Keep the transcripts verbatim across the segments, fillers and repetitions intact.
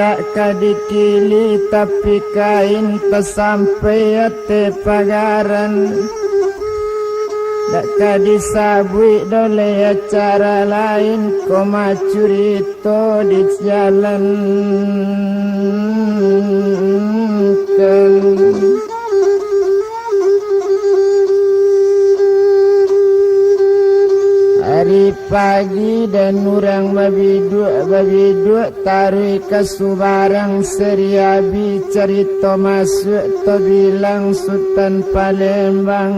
Dak ka dikili tapi kain tasampai ateh pagaran. Dak ka disabuik doh lai acara lain, ko mah curito dijalankan. Ari pagi den urang babiduak-babiduak, taruih ka subarang, sariabi carito masuak, tabilang Sutan Palembang.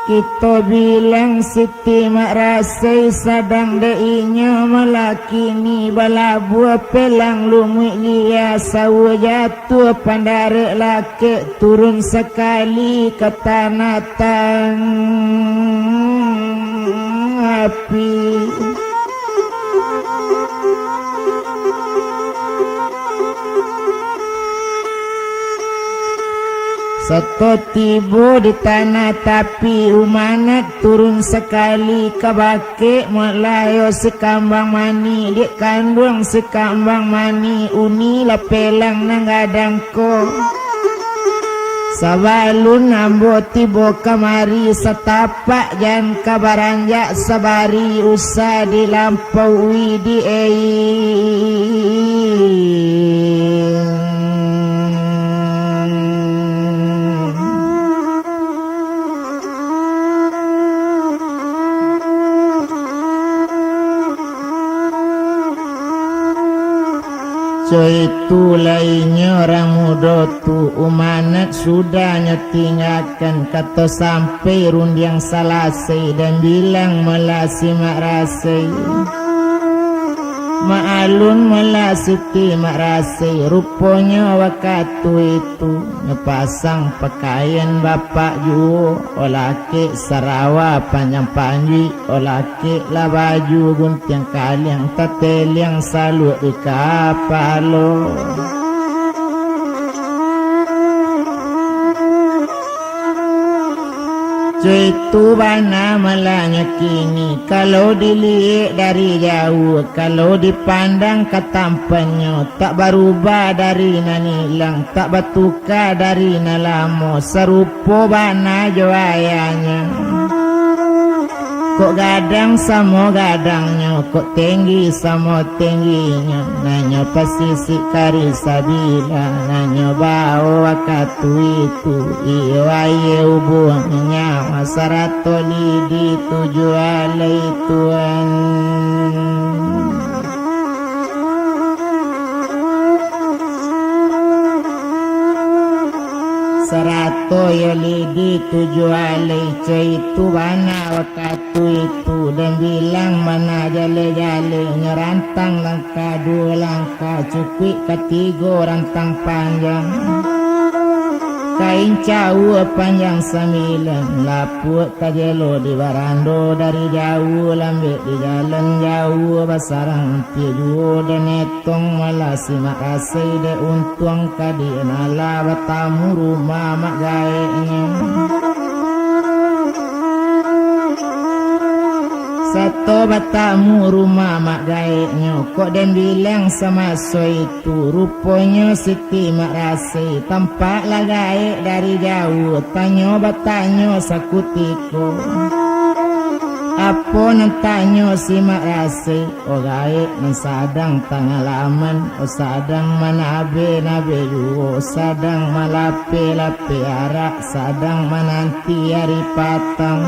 Kito bilang Siti Mak Rasai, sadang dek inyo malakini, balabuah pelang lumuik lia, sawo jatuah pandarek lakek, turun sakali ka tanah tang api. Sato tibo di tanah tapi, Umanak turun sakali ka bakeh, Mak Layo si kambang manih, dek kanduang si kambang manih, uni lah pelang nan gadang ko. Sabalun ambo tibo kamari, satapak jan ka baranjak, sabari usah dilampaui di ei. Co itu lai nyo urang mudo tu, Umanak sudah nyo tinggakan, kato sampai rundiang salasai, den bilang malah si Mak Rasai. Mak Alun malah Siti Mak Rasai, ruponyo wakatu itu nyo pasang pakaian bapak juo, olakek sarawa panjang panjuik, olakek lah baju guntiang kaliang, tateliang saluak di kapalo. Co itu bana malahnyo kini, kalau diliek dari jauah, kalau dipandang ka tampannyo, tak barubah dari nan ilang, tak batuka dari nan lamo, sarupo bana jo ayahnyo. Kok gadang samo gadangnyo, kok tenggi samo tengginyo, nan nyo pasisik kari sabilah, nan nyo bawo wakatu itu, iyo aia ubuang nyawa, sarato lidi tujuah alai Tuan. Sarato iyo lidi tujuah alai, co itu bana wakatu itu, den bilang bana jaleh-jaleh, nyo rantang langkah duo langkah, cukuik katigo rantang panjang. Kain cawua panjang sambilan, lapuak tajelo di barando, dari jauah lambek di jalan, jauah basarang ampia juo, den etong malah si Mak Rasai, dek untuang ka di nan lah batamu rumah mak gaeknyo. Sato batamu rumah mak gaeknyo, kok den bilang samaso itu, ruponyo Siti Mak Rasai, tampak lah gaek dari jauah, tanyo batanyo sakutiko. Apo nan tanyo si Mak Rasai? Oh gaek nan sadang tangah laman, oh sadang manabe-nabe juo, sadang malape-lape arak, sadang mananti ari patang.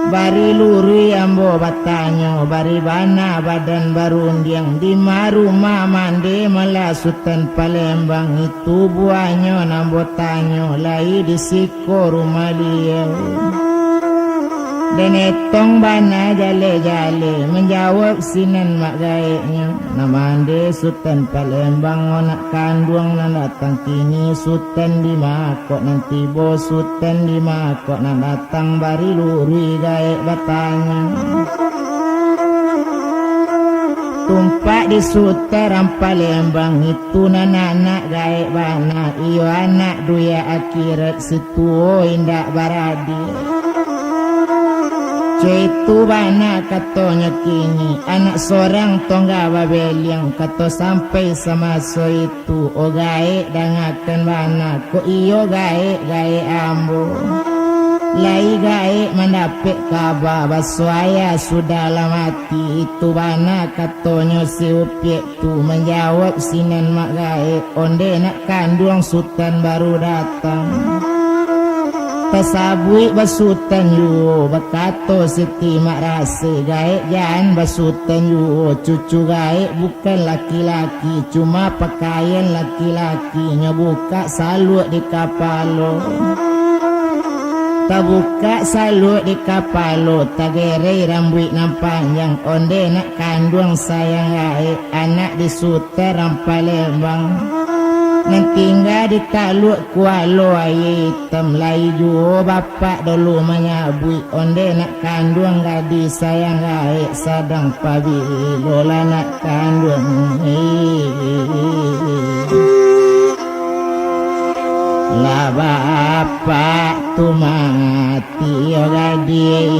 Bari luruih ambo batanyo, bari bana badan barundiang, dima rumah mande malah Sutan Palembang, itu buahnyo nan ambo tanyo, lai di siko rumah liau. Den etong bana jaleh-jaleh, manjawab sinan mak gaeknyo, nan mande Sutan Palembang, anak kanduang nan datang kini, Sutan di ma kok nan tibo, Sutan di ma kok nan datang, bari luruih gaek batanyo. Tumpak di Sutan Palembang itu nan anak gaek bana, iyo anak duya akhirat, si tuo indak baradiak. Co itu bana katonyo kini, anak sorang tongga babeliang, kato sampai samaso itu. Tu, o gaek, dangakan bana, kok iyo gaek, gaek ambo. Lai gaek mandapek kaba, baso ayah sudah lah mati, itu bana katonyo si Upiak tu, manjawab sinan mak gaek, onde nak kanduang Sutan baru datang. Tasabuik basutan juo, bakato Siti Mak Rasai, gaek jan basutan juo, cucu gaek bukan laki-laki, cuma pakaian laki-laki, nyo bukak saluak di kapalo. Tabukak saluak di kapalo, tagerei rambuik nan panjang, onde nak kanduang sayang gaek, anak di Sutan Palembang. Nan tingga di Taluak Kualo Aia Itam, lai juo bapak dulu manyabuik, onde nak kanduang gadih sayang gaek, sadang pabilo lah nak kanduang. Lah bapak tu mati, yo gadih.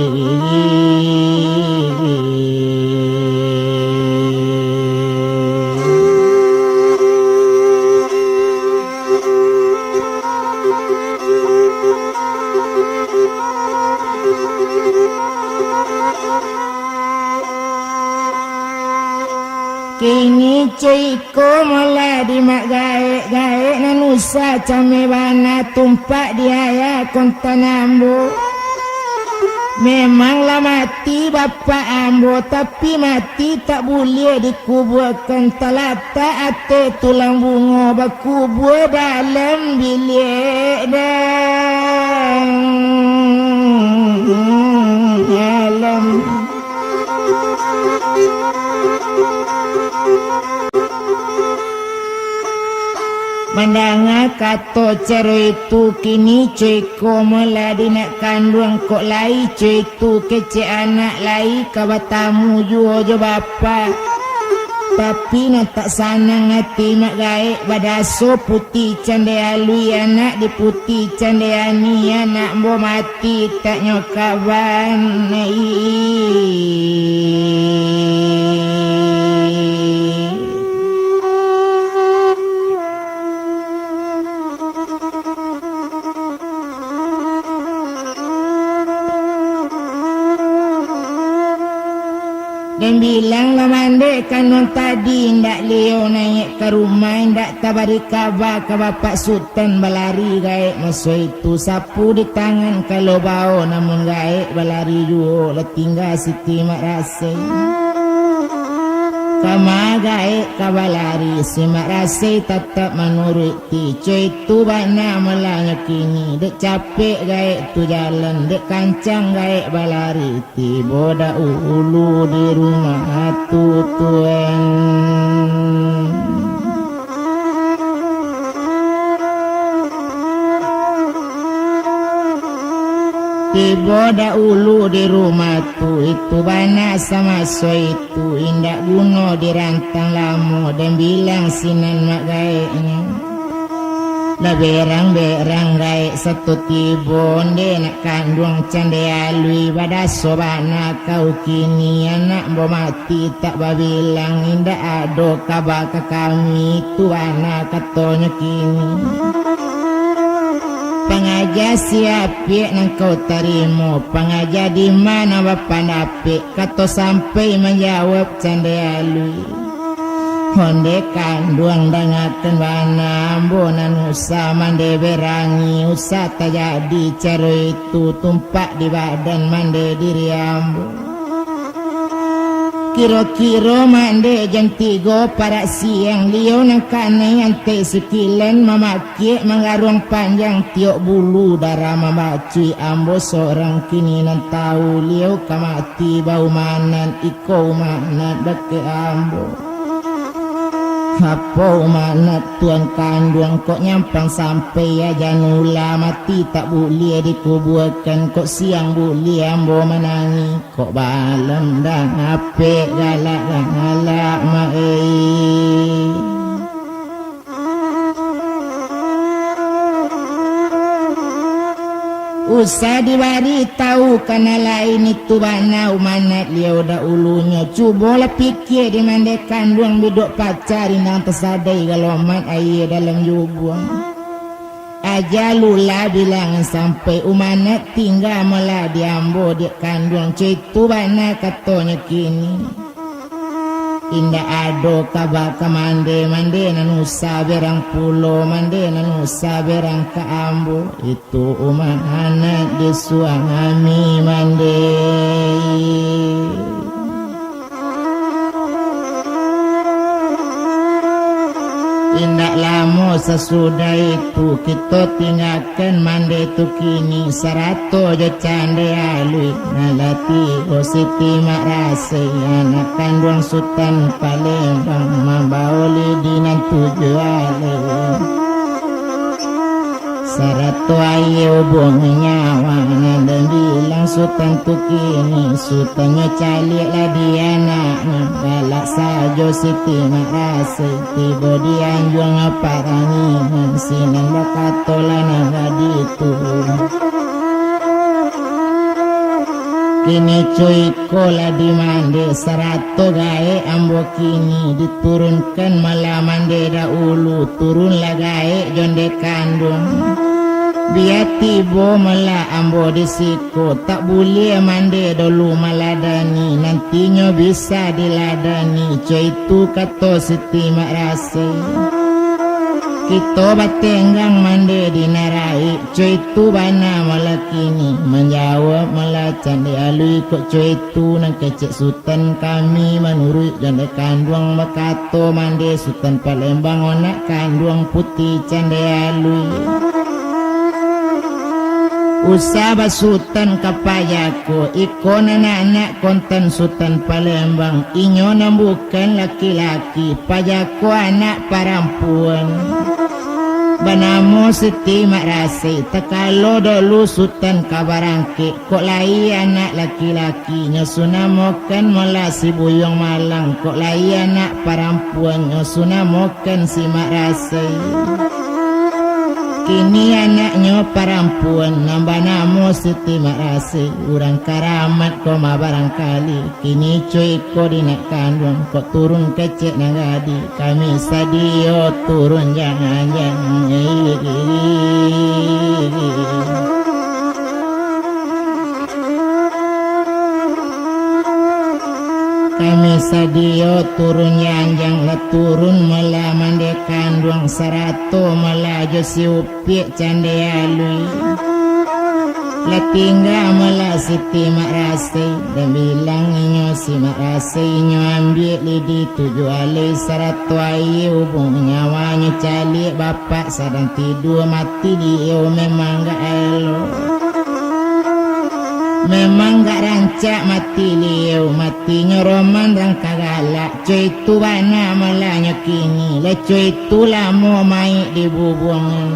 Kini co iko molah di mak gaek, gaek nan usah cameh bana, tumpak di ayah kontan ambo. Memang lah mati bapak ambo, tapi mati tak buliah dikubuakan, talatak ateh tulang bungo, bakubua dalam biliak dalam. Mandanga kato caro itu, kini co iko molah di nak kanduang, kok lai co itu kecek anak, lai ka batamu juo jo bapak. Tapi nan tak sanang ati mak gaek, badaso putiah candai alui, anak di putiah candai ani, anak ambo mati tak nyo kaban. Den bilang lah mandek kanduang tadi, indak liau naiak ka rumah, indak tabari kaba ka bapak Sutan, balari gaek maso itu, sapu di tangan kalau bao, namun gaek balari juo, lah tingga Siti Mak Rasai. Kama gaek ka balari, si Mak Rasai tatap manuruik. Tico itu bana malanyo kini, dek capek gaek tu jalan, dek kancang gaek balari, tibo dahulu di rumah tu tuan. Tibo dahulu di rumah tu, itu bana samaso itu. Tu indak guno dirantang lamo, den bilang sinan mak gaeknyo. Lah berang-berang gaek sato tibo, onde nak kanduang candai alui, badaso bana kau kini, anak ambo mati tak babilang, indak ado kaba ka kami, tu bana katonyo kini. Pangaja siapiak nan kau tarimo, pangaja di ma nan bapandapek, kato sampai manjawab candai alui. Onde kanduang, dangakan bana, ambo nan usah mande berangi, usah tajadi caro itu, tumpak di badan mande diri ambo. Kiro-kiro mande jam tigo parak siang, liau nan kanai antek sikilen, mamak- kek manggaruang panjang tiok bulu, darah mambacuik, ambo sorang kini nan tahu, liau ka mati baumanat, iko umanat bakeh ambo. Apo umanat tuan kanduang, kok nyampang sampai aja nula, mati tak buliah dikubuakan, kok siang buliah ambo manangih, kok balam dah apek galak-galak mak ei. Usah dibari tahu ka nan lain, itu bana umanat liau dahulunyo. Cubolah pikia di mande kanduang, bidok paca rindang tasadai, galomat aia dalam jubuang. Aja lula bilangan sampai, umanat tingga malah di ambo dek kanduang, co itu bana katonyo kini. Indak ado kaba ka mande, mande nan usah berang pulo, mande nan usah berang ka ambo, itu umanat di suami mande. Indak lamo sasudah itu, kito tinggakan mande tu kini, sarato jo cande alui, nan lah tibo Siti Mak Rasai, anak kanduang Sutan Palembang, mambawo lidi nan tujuah alai. Sarato aia ubuang nyawa, nan den bilang Sutan tu kini, Sutannyo caliak lah di anaknyo, galak sajo Siti Mak Rasai, tibo di anjuang parangihan, sinan bakato lah nan gadih tu. Kini co iko lah di mande, sarato gaek ambo kini, diturunkan malah mande dahulu, turunlah gaek jo nde kanduang. Bia tibo malah ambo di siko, tak buliah mande dulu maladani, nantinyo bisa diladani, co itu kato Siti Mak Rasai. Kito batenggang mande di nan raik, co itu bana malah kini, manjawab malah cande alui, kok co itu nan kecek Sutan kami manuruik jo nde kanduang bakato mande Sutan Palembang, anak kanduang Puti Cande Alui. Usah basutan ka pajako, iko nan anak kontan Sutan Palembang, inyo nan bukan laki-laki, pajako anak parampuan. Banamo Siti Mak Rasai, takalo dolu Sutan ka barangkek, kok lai anak laki-laki, nyo sunamokan malah si Buyuang Malang, kok lai anak parampuan, nyo sunamokan si Mak Rasai. Kini anaknyo parampuan, nan banamo Siti Mak Rasai, urang karamat koma barangkali, kini co iko di nak kanduang, kok turun kecek nan gadih, kami sadio turun janjang. Kami sadio turun janjang, lah turun malah mande kanduang, sarato malah jo si Upiak Cande Alui. Lah tingga malah Siti Mak Rasai, dan bilang inyo si Mak Rasai, inyo ambiak lidi tujuah alai, sarato aia ubuang nyawanyo caliak, bapak sadang tidua, mati liau memang gak elok. Memang gak rancak mati liau, matinyo roman rangka galak, co itu bana malahnyo kini, lah co itu lamo maik di bubuangan.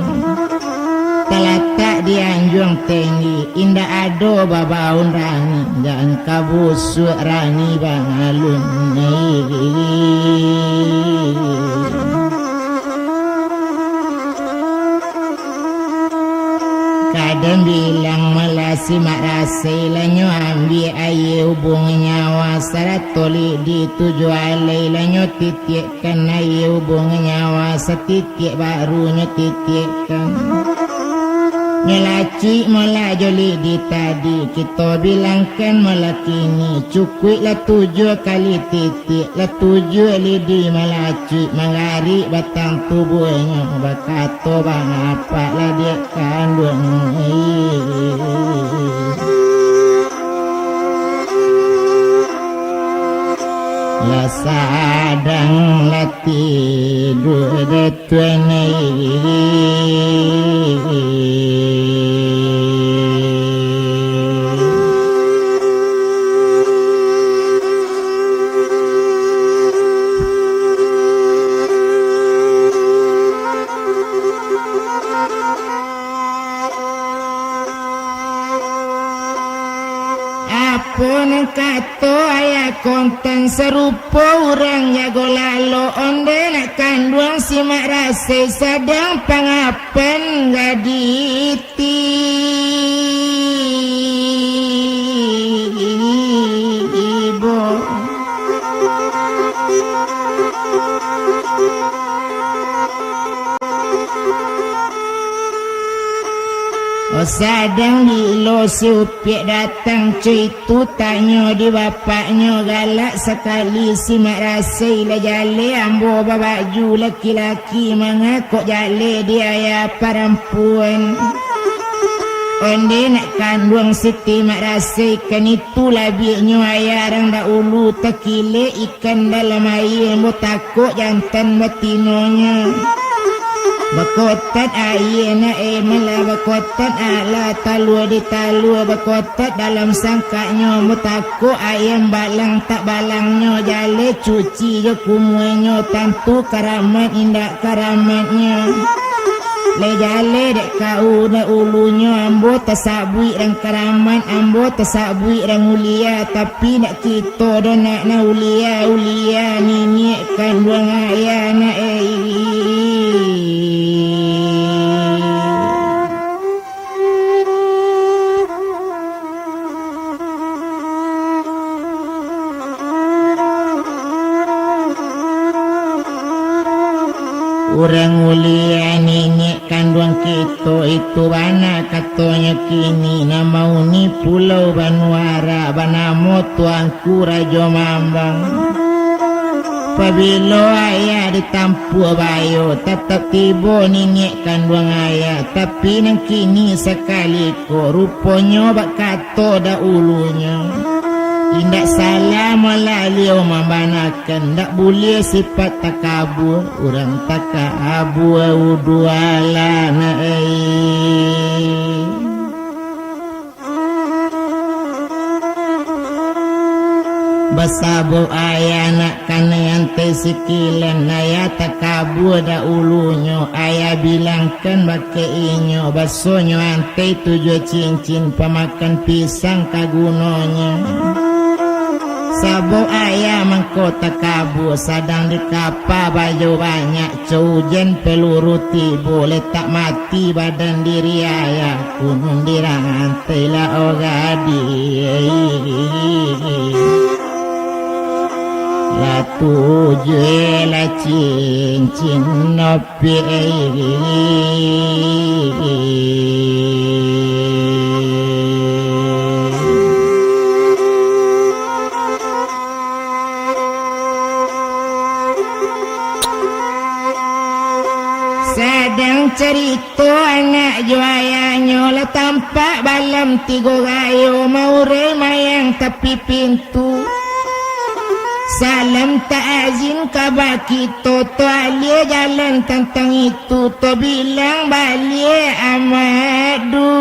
Talatak di anjuang tenggi, indak ado babaun rangi, jan ka busuak rangi bangalun. Kaden bilang malah si Mak Rasai, lah nyo ambiak aia ubuang nyawa, sarato lidi tujuah alai, lah nyo titiakkan aia ubuang nyawa, satitiak baru nyo titiakkan. Malacuik malah jo lidi tadi, kito bilangkan malah kini, cukuiklah tujuah kali titik, lah tujuah lidi malacuik, manggarik batang tubuahnyo, bakato bangapaklah dek kanduang. Lah sadang lah tiduak dek Tuan ai. Apo nan kato ayah kontan, sarupo urang jago lalok, ondeh nak kanduang simak rasai, sadang pangapan gadih tibo. Oh, sadang bilo si Upiak datang, co itu tanyo di bapaknyo, galak sakali simak rasai, lah jaleh ambo babaju laki-laki, mangakok jaleh di ayah parampuan. Ondeh nak kanduang Siti Mak Rasai, kan itu labiahnyo ayah rang dahulu, takilek ikan dalam aia, ambo takok jantan batinonyo. Bakotak aia nak eh, malah bakotak alah talua di talua, bakotak dalam sangkaknyo, ambo takok ayam balang tak balangnyo, jaleh cuci jo kumuanyo, tantu karamat indak karamatnyo. Lai jaleh dek kau dahulunyo, ambo tasabuik rang karamat, ambo tasabuik rang ulia, tapi ndak kito doh nak, nak ulia, ulia niniak kanduang ayah nak eh. Urang ulia niniak kanduang kito itu bana katonyo kini, nan mauni pulau banua Arak, banamo Tuanku Rajo Mambang. Pabilo ayah ditampuah bayo, tatap tibo niniak kanduang ayah, tapi nan kini sakali ko, ruponyo bak kato dahulunyo. Indak salah malah liau mambanakan, ndak buliah sipaik takabua, urang takabua udualah nak ai. Basabok ayah nak kanai antai sikilan, ayah takabua dahulunyo, ayah bilangkan bakeh inyo, basonyo antai tujuah cincin, pamakan pisang ka gunonyo. Sabok ayah mangko takabua, sadang di kapa bajo banyak, co ujan peluru tibo, letak mati badan diri ayah, kunun dirang antailah oh gadih. Lah tujuah lah cincin no Sadang carito anak jo ayahnyo, lah tampak balam tigo gayo, maurai mayang tapi pintu. Salam ta'zim kaba kito, to alia jalan tantang itu, to bilang baliak Amak Duniak.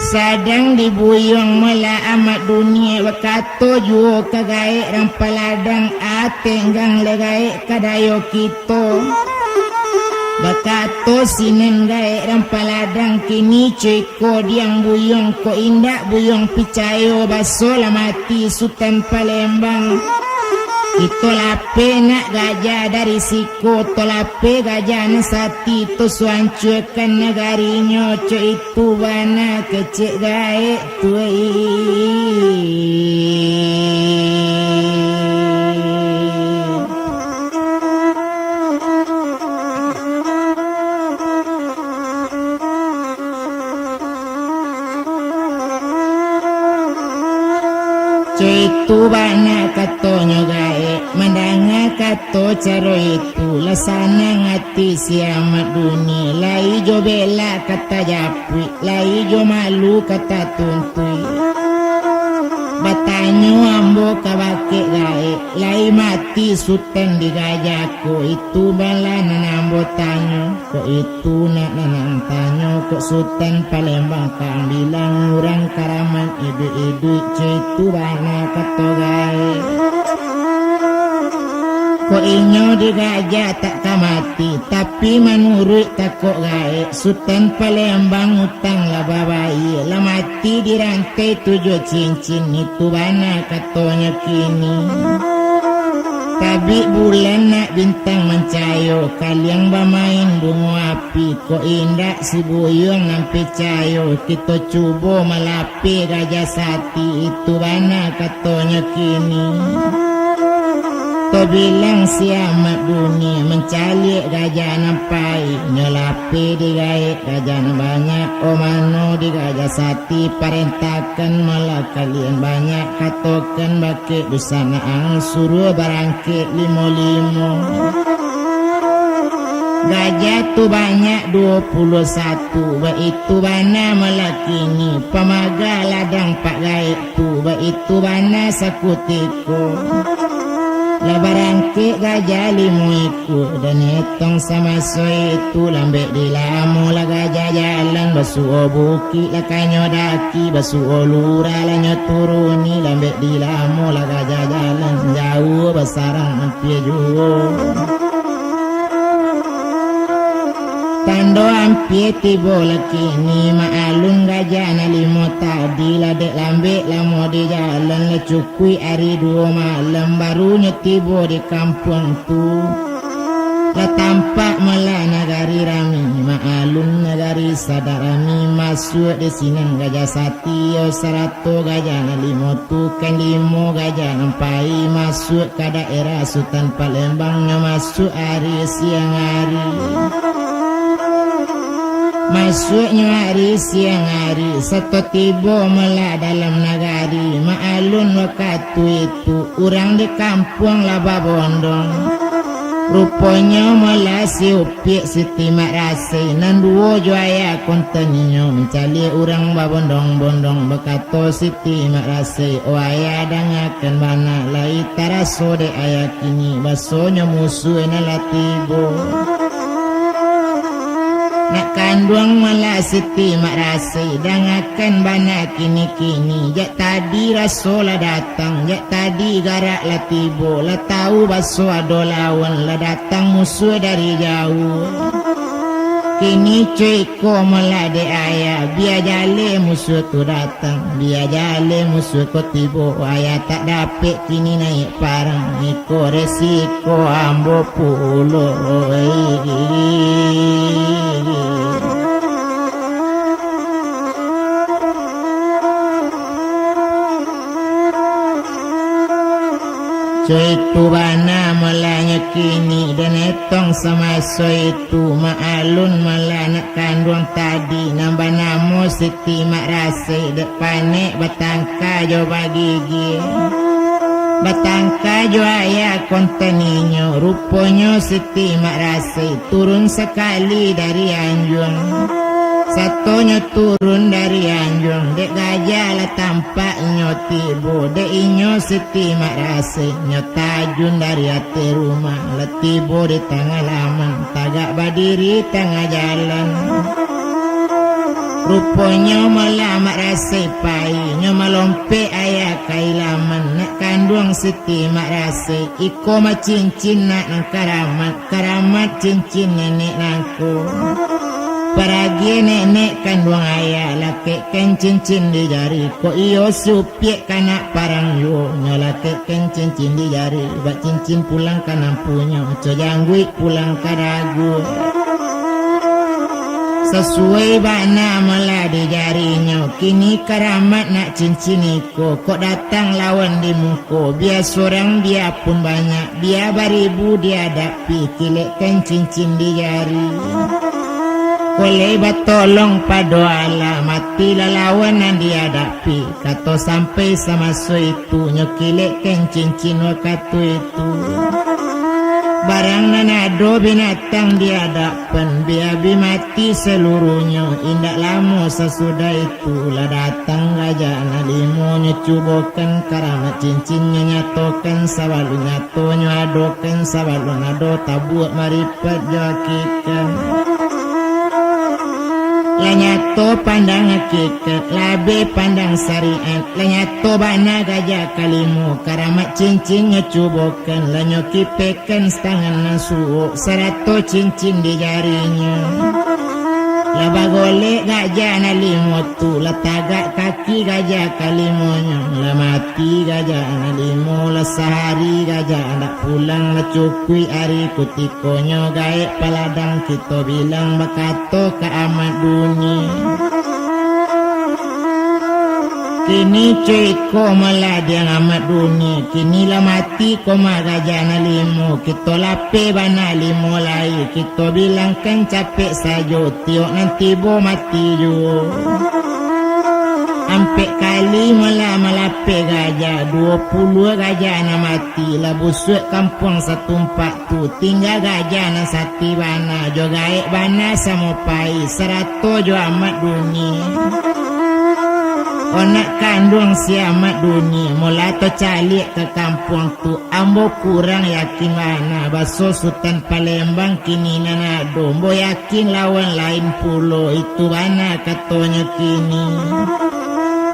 Sadang dibuyuang malah Amak Duniak, bakato juo ka gaek rang paladang, a tenggang lah gaek ka dayo kito. Bakato sinan gaek rang paladang, kini co iko diang buyuang, kok indak buyuang picayo, baso lah mati Sutan Palembang. Ito lapeh nak gajah dari siko, to lapeh gajah nan sati, to suancuakan nagarinyo, cok itu bana kecek gaek tu. Caitu bana katonyo gaek, mandanga kato caro itu, lah sanang ati si Amat Duni, lai jo belak ka tajapuik, lai jo malu ka tatuntuik. Batanyo ambo ka bakeh gaek, lai mati Sutan di gajah ko, itu bana nan ambo tanyo. Kok itu nak nan ang tanyo, kok Sutan Palembang ka ang bilang, urang karamat iduik-iduik, caitu bana kato gaek. Kok inyo di gajah tak ka mati, tapi manuruik takok gaek, Sutan Palembang utang lah babayia, lah mati di rantai tujuah cincin, itu bana katonyo kini. Tabik bulan nak bintang mancayo, kaliang bamain bungo api, kok indak si buyuang nan picayo, kito cubo malapeh gajah sati, itu bana katonyo kini. To bilang si Amat Duni, mancaliak gajah nan pai, nyo lapeh di gaek gajah nan banyak, o mano di gajah sati parentah kan malah kalian banyak, katokan bakeh dunsanak ang, suruah barangkek limo-limo. Gajah tu banyak duo puluah satu, baitu bana malah kini, pamaga ladang pak gaek tu, baitu bana sakutiko. Lah barangkek gajah limo ikua, dan etong samaso itu lambek dilamo lah gajah jalan, basuo bukik lah kanyo daki, basuo lurah lah nyo turuni, lambek dilamo lah gajah jalan, jauah basarang ampia juo. Tando ampia tibo lah kini, maklum gajah nan limo tadi lah dek lambek lamo di jalan, lah cukuik ari duo malam, baru nyo tibo di kampuang tu. Lah tampak malah nagari rami, maklum nagari sadang rami, masuak di sinan gajah sati, yo sarato gajah nan limo tu, kan limo gajah nan pai, masuak ka daerah Sutan Palembang, nyo masuak ari siang ari. Masuaknyo ari siang ari, sato tibo malah dalam nagari, maklum wakatu itu, urang di kampuang lah babondong. Ruponyo malah si Upiak Siti Mak Rasai, nan duo jo ayah kontan inyo, mancaliak urang babondong-bondong, bakato Siti Mak Rasai, "O ayah, dangakan bana, lai taraso dek ayah kini, basonyo musuah nan lah tibo." Nak kanduang malah Siti Mak Rasai, dangakan bana kini-kini, jak tadi raso lah datang, jak tadi garak lah tibo, lah tahu baso ado lawan, lah datang musuah dari jauah. Kini cuik ko malah dek ayah, bia jaleh musuah tu datang, bia jaleh musuah ko tibo, ayah tak dapek kini naiak parang, iko resiko ambo pulo. Cuik tu bana malah nyo kini, dan etong samaso itu, maklum malah nak kanduang tadi, nan banamo Siti Mak Rasai, dek panek batangka jo bagigi. Batangka jo ayah kontan inyo, ruponyo Siti Mak Rasai turun sakali dari anjuang. Satonyo turun dari anjuang, dek gajah lah tampak inyo tibo, dek inyo Siti Mak Rasai, nyo tajun dari ateh rumah, lah tibo di tangah laman, tagak badiri tangah jalan. Ruponyo malah Mak Rasai pai, nyo malompek ayah ka ilaman, nak kanduang Siti Mak Rasai, iko mah cincin nak nan karamat, karamat cincin nenek nangko. Paragiah nenek kanduang ayah, lakekkan cincin di jari. Kok iyo si Upiak kanak parang juo, nyo lakekkan cincin di jari. Bak cincin pulang ka nan punyo, co jangguik pulang ka dagu. Sasuai bana malah di jarinyo, kini karamat nak cincin iko. Kok datang lawan di muko, bia surang bia pun banyak, bia baribu di adapi, kilekkan cincin di jari. Kok lai batolong pado Allah, mati lah lawan nan di adapi. Kato sampai samaso itu, nyo kilekkan cincin wakatu itu. Barang nan ado binatang di adapan, bia bi mati saluruhnyo. Indak lamo sasudah itu, lah datang gajah nan limo, nyo cubokan karamat cincin, nyo nyatokan sabalun nyato, nyo adokan sabalun ado, tabuak maripat jo hakikat. Lah nyato pandang hakikat, lah abih pandang syariat, lah nyato bana gajah kalimo, karamat cincin nyo cubokan, lah nyo kipekkan satangan nan suok, sarato cincin di jarinyo. Lah bagolek gajah nan limo tu, lah tagak kaki gajah kalimonyo, lah mati gajah nan limo, lah sahari gajah ndak pulang, lah cukuik ari kutiko. Konyo gaek paladang kito bilang, bakato ka Amat Duni. Kini co iko malah diang Amat Duni, kini lah mati ko mah gajah nan limo, kito lapeh bana limo lai, kito bilangkan capek sajo, tiok nan tibo mati juo. Ampek kali malah malapeh gajah, duo puluah gajah nan mati, lah busuak kampuang satumpak tu, tingga gajah nan sati bana, jo gaek bana samo pai, sarato jo Amat Duni. Anak kanduang si Amat Duni, mula tacaliak ka kampuang tu, ambo kurang yakin bana, baso Sutan Palembang kini nan ado, ambo yakin lawan lain pulo, itu bana katonyo kini.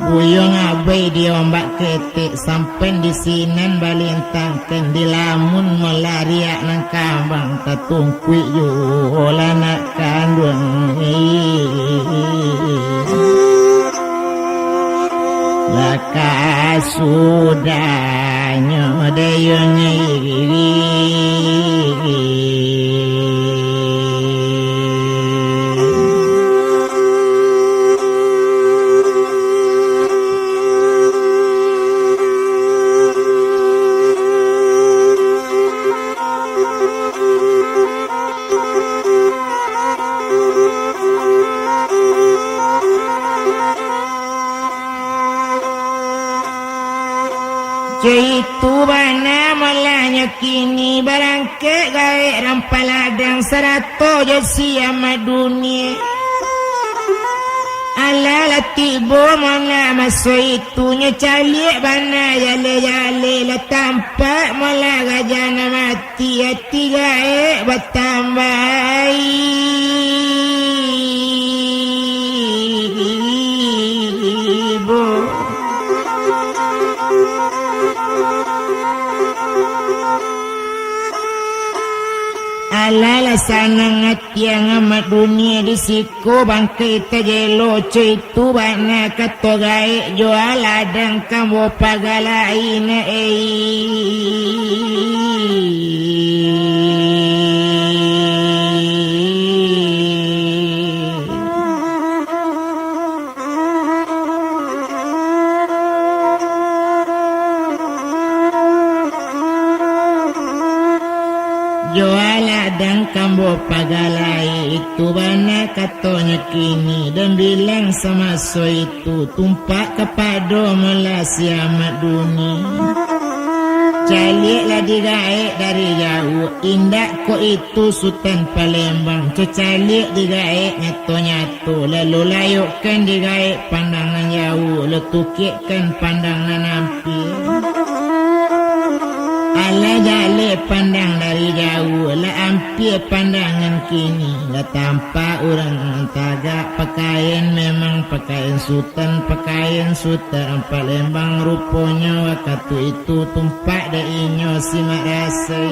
Buyuang abai di ombak ketek, sampan di sinan balintang, kan di lamun malariak nan kambang, tatungkuik juo lah nak kanduang. Lah kasudahnyo dayuang. Caitu bana malah nyo kini, barangkek gaek rampaladang sarato jo si Amat Duni. Alah lah tibo malah maso itu, nyo caliak bana jaleh-jaleh, lah tampak malah gajah nan mati. Ati gaek batambah ibo. Alah lah sanang ati ang Amat Duni di siko, bangkai tajelo co itu bana kato gaek, jua ladang kambo pagalai na ei. Jua ladang kambo pagalai, itu bana katonyo kini, dan bilang samaso itu, tumpak kapado malah si Amat Duni. Caliak lah digaek dari jauah, indak kok itu Sutan Palembang, co caliak digaek nyato-nyato. Tu lalu layokkan digaek pandang nan jauah, lah tukekkan pandang nan ampia. Alah jaleh pandang dari jauah, lah ampia pandangan kini, lah tampak urang nan tagak, pakaian memang pakaian sutan, pakaian sutan Palembang, ruponyo wakatu itu tumpak dek inyo simak rasai.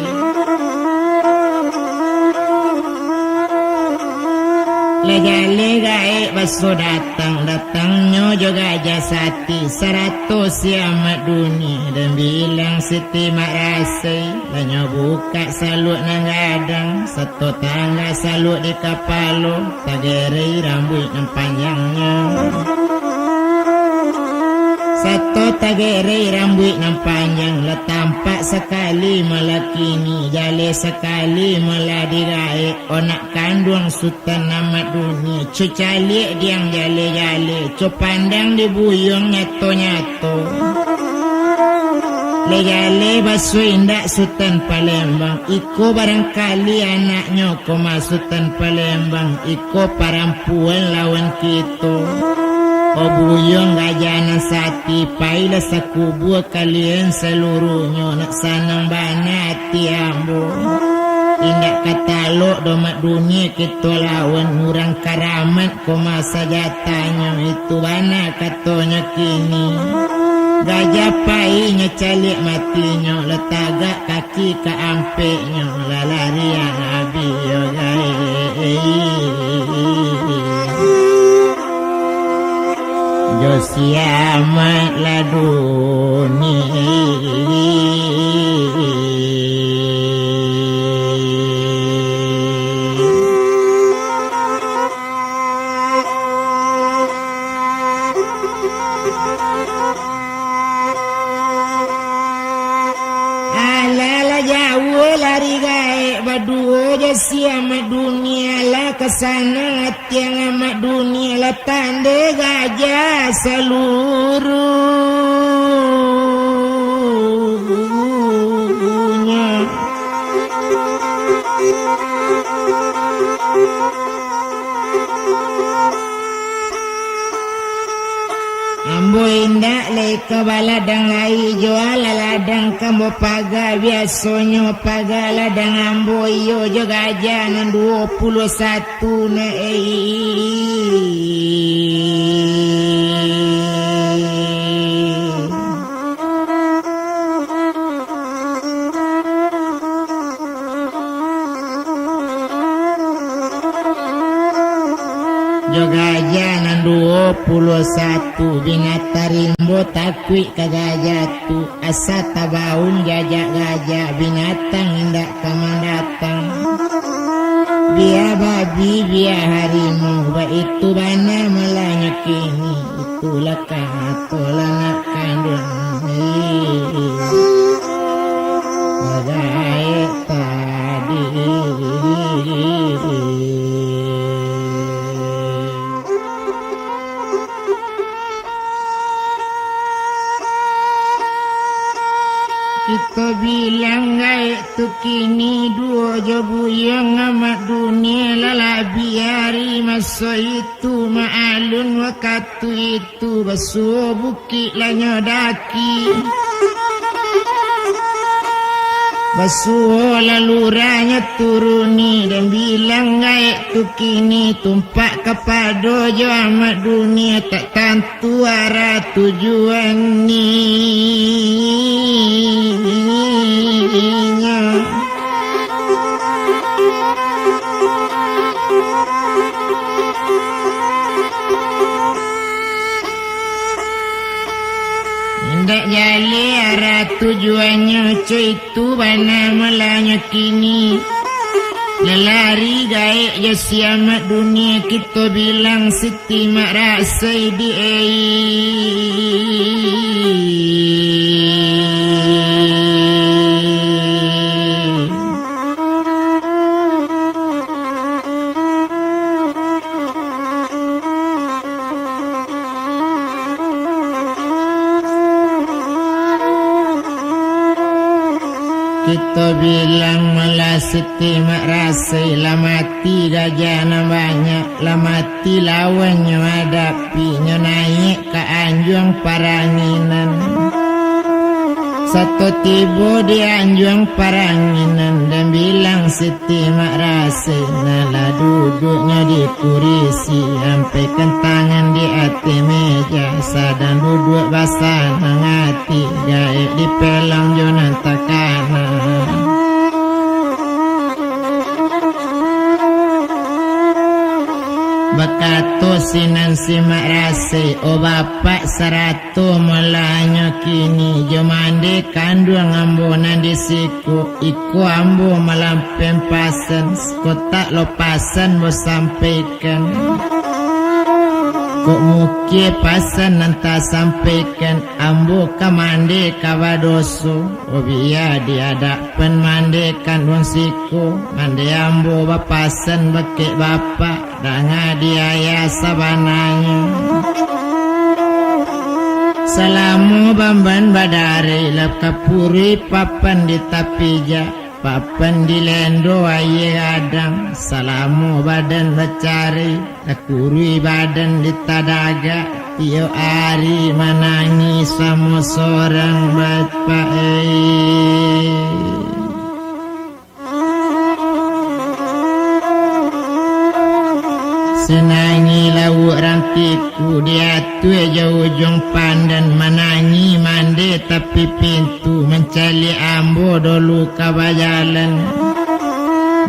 Jaleh gaek baso datang, datangnyo jo gajah sati, sarato si Amak Dunia, den bilang Siti Mak Rasai. Lah nyo bukak saluak nan gadang, sato tangga saluak di kapalo, tagerei rambuik nan panjangnyo. Sato tagerei rambuik nan panjang, lah tampak sakali malah kini, jaleh sakali malah digaek, onak kanduang Sutan Amak Dunia, co caliak diang jaleh-jaleh, co pandang di buyuang nyato-nyato. Lah jaleh baso indak Sutan Palembang, iko barangkali anaknyo ko mah Sutan Palembang, iko parampuan lawan kito. O buyuang gajah nan sati, pailah sakubua kalian saluruahnyo, nak sanang bana ati ambo. Indak ka talok doh Mak Dunia kito lawan, urang karamat ko mah sajatanyo, itu bana katonyo kini. Gajah pai nyo caliak matinyo, lah tagak kaki ka ampeknyo, lah larian abih yo gaek. Jo si Amak lah Dunia. Alah, lah jauah lari gaek baduo jo si Amak Dunia, lah ka sanang ati ang Amak Dunia, lah tandai gajah saluruahnyo. Ambo indak lai ka baladang lai, jo alah ladang ka ambo paga, biasonyo paga ladang ambo iyo jo gajah nan duo puluah satu. Tuna ei. Jo gajah nan duo puluah satu, binatang rimbo takuik ka gajah tu. Asa tabaun jajak gajah, binatang indak ka mandatang. Bia babi, bia harimau, baitu bana malah nyo kini. Itulah kato lah nak kanduang ni. Bagaek tadi. Kito bilang gaek tu kini duo jo buyuang Amak Dunia, lah labiah ari maso itu, maalun wakatu itu basuo bukik lah nyo daki. Basuo lah lurah nyo turuni, den bilang gaek tu kini tumpak kapado jo Amak Dunia, tak tantu arah tujuan ninyo. Indak jaleh arah tujuannyo, co itu bana malah nyo kini. Lah lari gaek jo si Amak Dunia, kito bilang Siti Mak Rasai di ei. Kito bilang malah Siti Mak Rasai, lah mati gajah nan banyak, lah mati lawannyo adapi, nyo naiak ka anjuang paranginan. Sato tibo di anjuang paranginan, den bilang Siti Mak Rasai, nah lah duduaknyo di kurisi, ampaikan tangan di ateh meja, sadang duduak basanang ati, gaek dipelang jo nan takana. Kato sinan si Mak Rasik, "O bapak, sarato molanyo kini jo mande kanduang ambo nan di siko, iko ambo malampeh pasan, sakotak lo pasan ambo sampaikan. Kok mukie pasan nan tasampaikan, ambo ka mande ka badoso. O bia di adapan mande kanduang siko, mande ambo bapasan bakeh bapak." Danga di ayah sabananyo. Salamo bamban badari, lah kapuruih papan di tapi jak, papan dilendo aia gadang. Salamo badan bacari, lah kuruih badan di tadagak. Tiok ari manangih samo sorang bapak, eh. Sanangi lauak rantiku, di atuih jo ujuang pandan, manangih mande tapi pintu, mancaliak ambo dolu ka bajalan.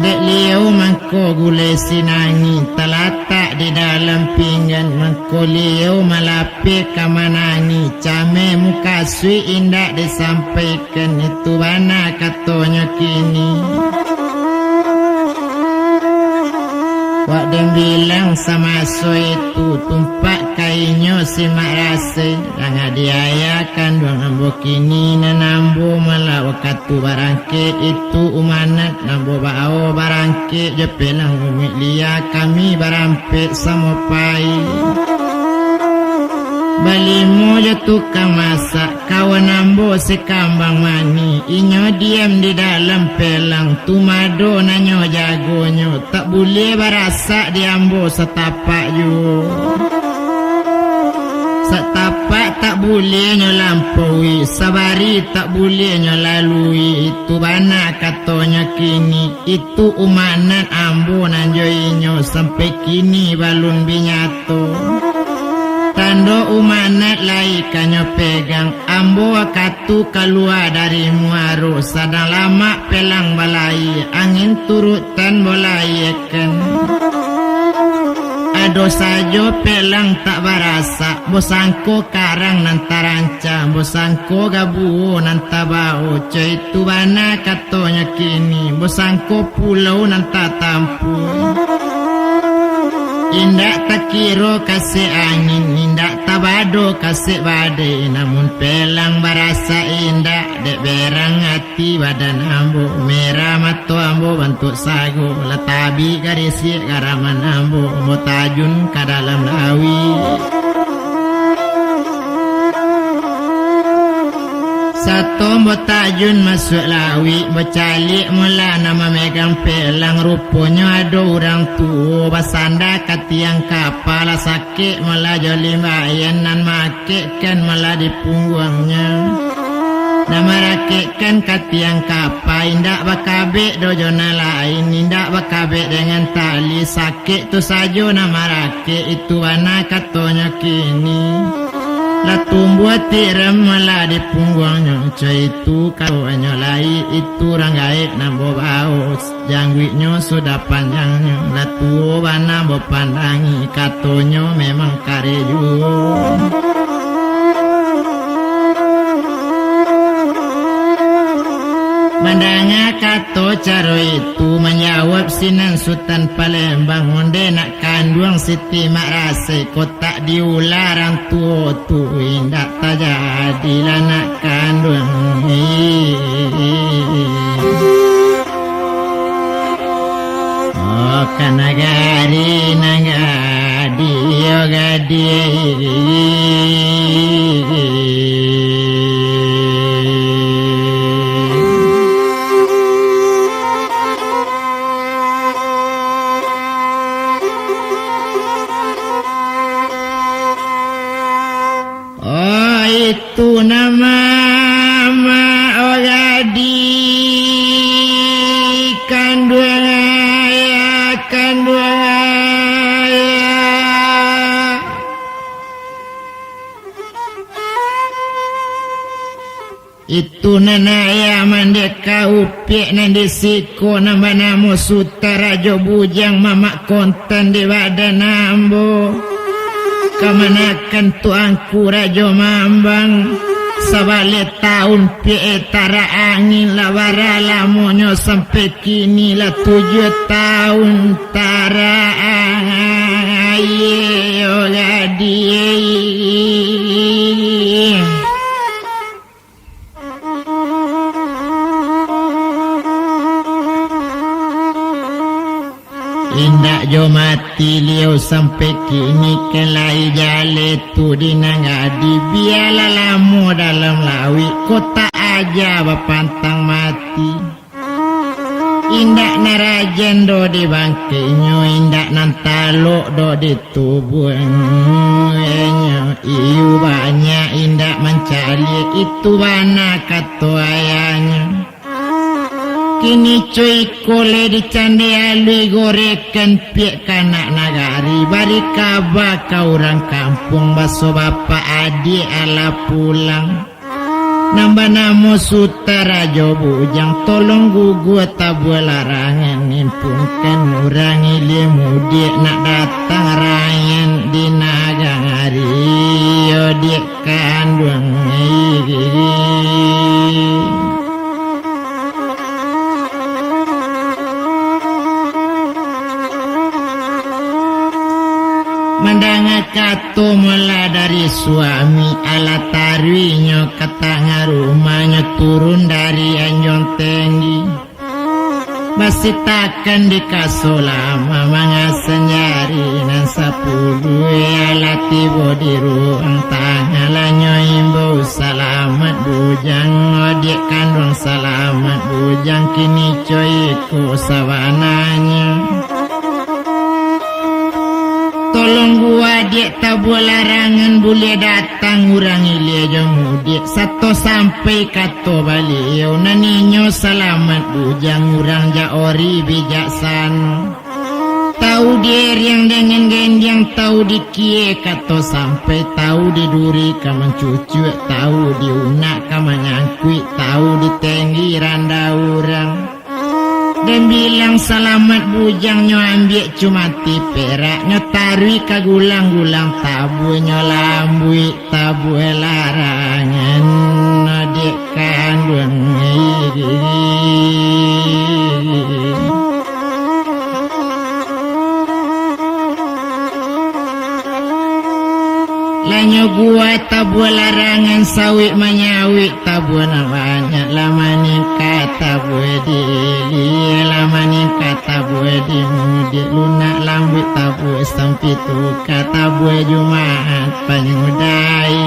Dek liau mangko gulai sinangi, talatak di dalam pinggan, mangko liau malapeh ka manangih, cameh mukasuik indak disampaikan. Kan itu bana katonyo kini. Wak den bilang samaso itu, tumpak ka inyo si Mak Rasik, danga di ayah kanduang ambo kini, nan ambo malah wakatu barangkek itu umanat, ambo bawo barangkek jo pelang umik lia, kami barampek samo pai. Balimo jo tukang masak, kawan ambo si Kambang Manih, inyo diam di dalam pelang, tumado nan nyo jagonyo, tak buliah barasak di ambo satapak juo. Satapak tak buliah nyo lampaui, sabari tak buliah nyo lalui, itu bana katonyo kini. Itu umanat ambo nan jo inyo sampai kini balun bi nyato. Tando umanat lai ka nyo pegang, ambo wakatu kalua dari muaro, sadang lamak pelang balayia, angin turutan balayiekan. Ado sajo pelang tak barasak, bosangko karang nan tarancang, bosangko gabuo nan tabao, cai tu bana katonyo kini, bosangko pulau nan tatampuah. Indak takiro kasek angin, indak tabado kasek badai, namun pelang barasak indak, dek berang ati badan ambo, merah mato ambo bantuak sago, lah tabik garisiak garaman ambo, ambo tajun ka dalam lauik. Sato ambo tajun masuak lauik, bacaliak mula nan mamegang pelang, ruponyo ado urang tuo basanda ka tiang kapa, lah sakik mula jo limbaian nan maakekkan mula di pungguangnyo. Nan marakekkan ka tiang kapa, indak bakabek doh jo nan lain, indak bakabek dengan tali, sakik tu sajo nan marakek, itu bana katonyo kini. Lah tumbuah tiram mula di pungguangnyo, co itu kawanyo lai, itu urang gaek nan babaos. Jangguiknyo sudah panjangnyo, lah tuo bana bapandangi, katonyo memang kareh juo. Mandanga kato caro itu, manjawab sinan Sutan Palembang, onde nak kanduang Siti Mak Rasai, kok tak diulah rang tuo tu, indak tajadilah nak kanduang. Oh, ka nagari nan gadih, oh gadih. Oh, itu nama amak, oh gadih, kanduang ayah, kanduang ayah. Itu nan ayah mandeka upiak nan di siko nan banamo Sutan Rajo Bujang mamak kontan di badan ambo. Kamanakan tuanku Rajo Mambang, sabaleh taun piak tarak angin lah bara lamonyo sampai kini lah tujuah taun tarak angin, yo gadih. Indak jo mati liau sampai kini kan lai jaleh tu di nan gadih, bialah lamo dalam lauik, kok tak aja bapantang mati. Indak nan rajan doh di bangkeknyo, indak nan talok doh di tubuahnyo. Iyo banyak indak mancaliak, itu bana kato ayahnyo. Kini co iko lai dicandai alui, gorekan piak ka anak nagari, bari kaba ka urang kampuang, baso bapak adiak alah pulang. Nan banamo Sutan Rajo Bujang, tolong guguah tabuah larangan, impunkan urang ilia mudiak nak datang rayan di nagari, yo diak kanduang. Mandanga kato mulo dari suami, alah taruihnyo ka tangah rumahnyo turun dari anjuang tenggi. Basitakan di kaso lama, mangasan jari nan sapuluah, alah tibo di ruang tangah, lah nyo imbau, "Salamat bujang, adiak kanduang, salamat bujang, kini co iko sabananyo." Tolong guguah diak tabuah larangan, buliah datang urang ilia jo mudiak, sato sampai kato Baliau, nan inyo salamat bujang, urang jak ori bijaksano. Tahu di eriang dengan gendiang, tahu di kie kato sampai, tahu di duri ka mancucuak, tahu di unak ka manyangkuik, tahu di tenggi randah urang. Den bilang salamat bujang, nyo ambiak cumati perak, nyo taruih ka gulang-gulang tabuah, nyo lambuik tabuah larangan, adiak kanduang. Lah nyo guguah tabuah larangan, sawik manyawik tabuah nan banyak, lah maningka tabuah di ilia, lah maningka tabuah di mudiak, lunak lambuik tabuah sampi tuka, tabuah Jumaat panyudahi.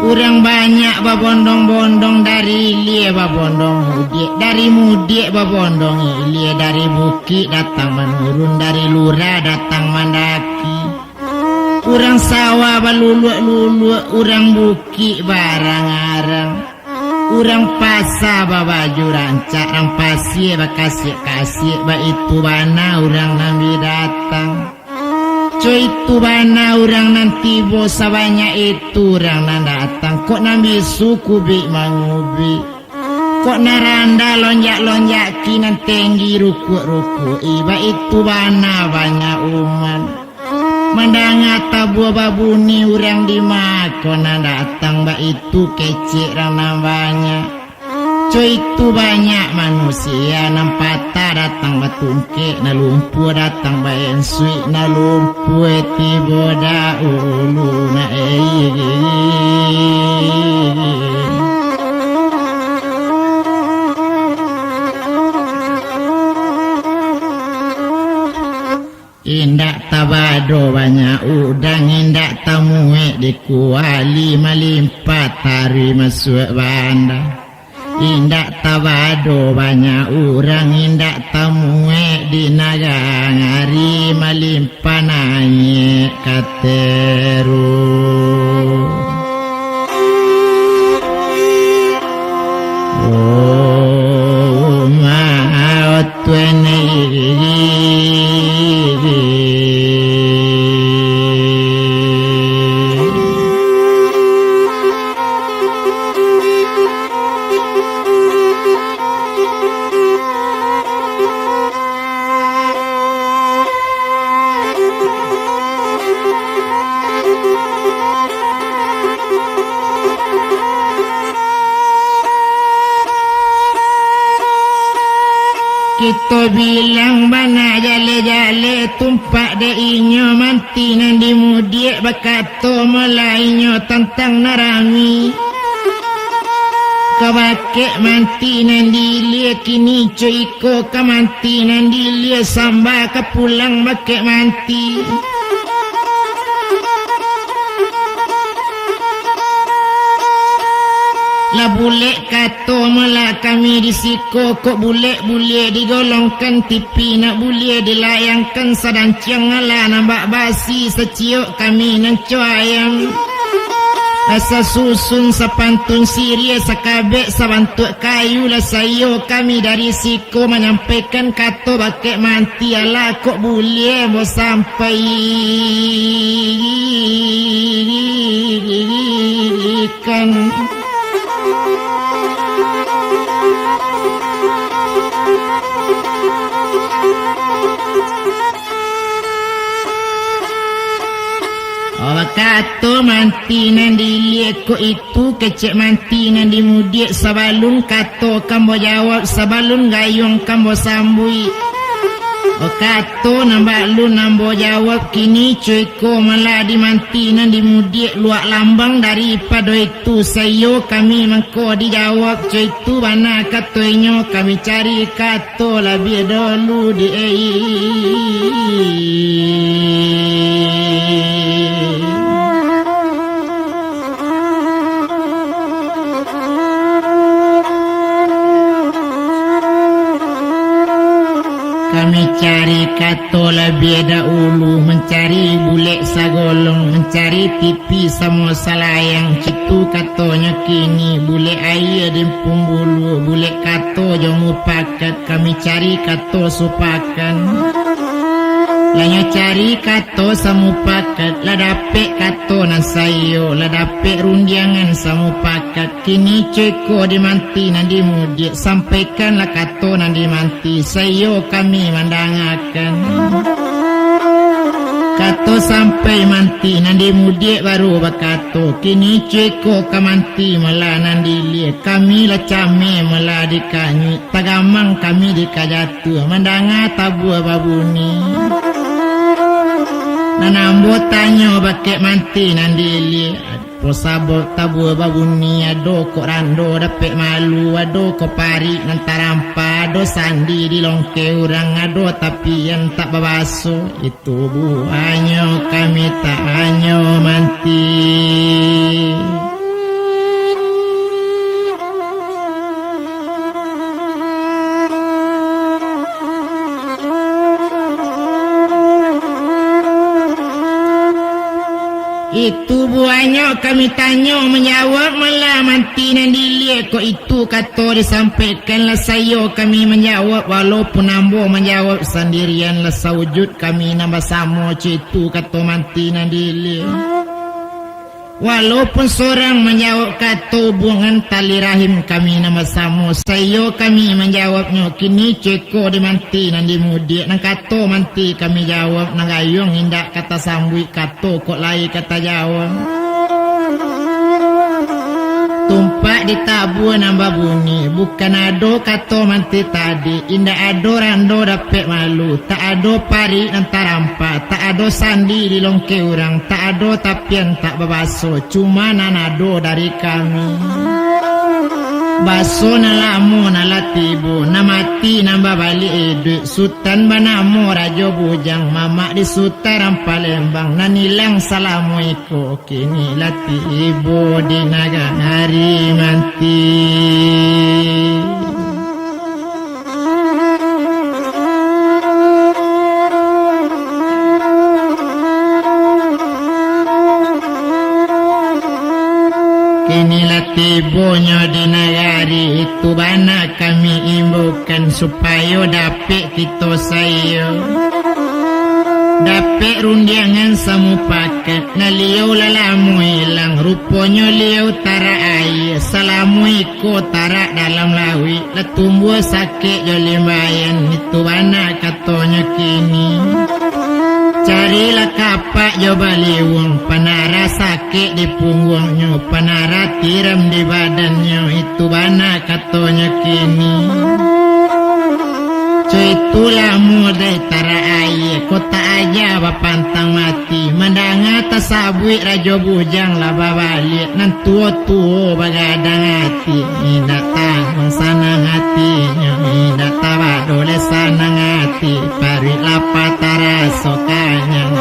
Urang banyak babondong-bondong, dari ilia babondong mudiak, dari mudiak babondong ilia, dari bukik datang manurun, dari lurah datang mandaki. Urang sawah baluluak-luluak, urang bukik baarang-arang, urang pasa babaju rancak, urang pasia bakasiak-kasiak, baitu bana urang nan bi datang. Co itu bana urang nan tibo, sabanyak itu urang nan datang, kok nan bisu kubik mangubik. Kok nan randah lonjak-lonjaki, nan tenggi rukuak-rukuak-i, baitu bana banyak umat. Mandanga tabuah babuni, urang dima ko nan datang, baitu kecek urang nan banyak. Co itu banyak manusia, nan patah datang batungkek, nan lumpuah datang baensuik, nan lumpuah tibo daulu, nak. Indak tabado banyak udang, indak tamuek di kuali, malimpah taruih masuak banda. Indak tabado banyak urang, indak tamuek di nagari, malimpah naiak ka teru. Oh, maut tuan. Kito bilang bana jaleh-jaleh, tumpak dek inyo manti nan di mudiak, bakato molainyo tantang nan rami. Ka bakeh manti nan di ilia, kini co iko ka manti nan di ilia, samba ka pulang bakeh manti. Lah bulek kato malah kami di siko, kok bulek buliah digolongkan, tipi nak buliah dilayangkan, sadanciang alah nan bak basi, saciok kami nan co ayam. Lah sasusun sapantun siriah, sakabek sabantuak kayu, lah saiyo kami dari siko manyampaikan kato bakeh manti, alah kok buliah ambo sampaikan. Bakato manti nan di ilia, kok itu kecek manti nan di mudiak, sabalun kato ka ambo jawab, sabalun gayuang ka ambo sambuik. Bakato nan balun ambo jawab, kini co iko malah di manti nan di mudiak, luak lambang daripado itu, saiyo kami mangko dijawab, co itu bana kato inyo, kami cari kato labiah dahulu di. Kami cari kato labiah dahulu, mancari bulek sagolong, mancari tipi samo salayang, co itu katonyo kini, bulek aia di Empuang Buluah, bulek kato jo mupakat, kami cari kato supakat. Lah nyo cari kato samupakat, lah dapek kato nan saiyo, lah dapek rundiangan samupakat. Kini co iko di manti nan di mudiak, sampaikanlah kato nan di manti, saiyo kami mandangakan. Kato sampai manti nan di mudiak baru bakato, kini co iko ka manti malah nan di ilia, kami lah cameh malah dikanyuik, tagamang kami dikajatuah, mandanga tabua babuni. Nan ambo tanyo bakeh manti nan di ilia, apo sabab tabua babuni, ado kok rando dapek malu, ado kok parik nan tarampa, ado sandi di longke urang, ado tapian tak babaso. Itu buahnyo kami tanyo manti. Itu buahnyo kami tanyo manjawab, malah manti nan di ilia, kok itu kato disampaikan, lah saiyo kami manjawab, walaupun ambo manjawab sandirian, lah saujud kami nan basamo, co itu kato manti nan di ilia. Walaupun sorang manjawab kato, hubungan tali rahim kami nan basamo, saiyo kami manjawabnyo, kini co iko di manti nan di mudiak, nan kato manti kami jawab, nan gayuang indak ka tasambuik, kato kok lai ka tajawab. Tumpak di tabua nan babuni, bukan ado kato manti tadi, indak ado rando dapek malu, tak ado parik nan tarampa, tak ado sandi di longke urang, tak ado tapian tak babaso, cuma nan ado dari kami. Baso nan lamo nan lah tibo, nan mati nan babaliak iduik, Sutan banamo Rajo Bujang, mamak di Sutaran Palembang, nan ilang salamo iko, kini lah tibo di nagari manti. Kini lah tibonyo di nagari itu, bana kami imbaukan supayo dapek kito saiyo. Dapek rundiangan samupakat, nah liau lah lamo ilang, ruponyo liau tarak aia, salamo iko tarak dalam lauik, lah tumbuah sakik jo limbayan, itu bana katonyo kini. Carilah kapak jo baliuang, panarah sakik di pungguangnyo, panarah tiram di badannyo, itu bana katonyo kini. Itu lamo dek tarak aia, kota aja bapantang mati. Mandanga tasabuik Rajo Bujang lah babaliak, nan tuo-tuo bagadang ati. Indak tangguang sanang atinyo, indak tabado lai sanang ati, paruik lapa taraso kanyang.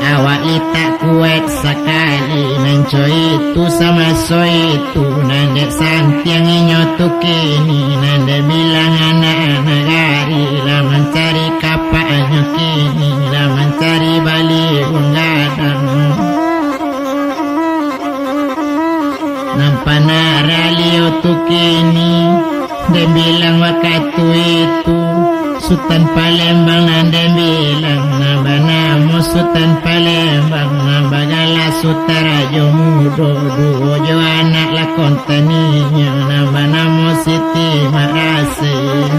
Awak litak kuaik sakali, nan co itu samaso itu, nan dek santiang inyo tu kini, nan dek bilang anak nagari, lah mancari kapaknyo kini, lah mancari baliuang gadang. Nan panah ralio tu kini, den bilang wakatu itu, Sutan Palembang nan den bilang, nan banamo Sutan Palembang, nan bagala Sutan Rajo Mudo, duo jo anak lakon taninyo, nan banamo Siti Marasai.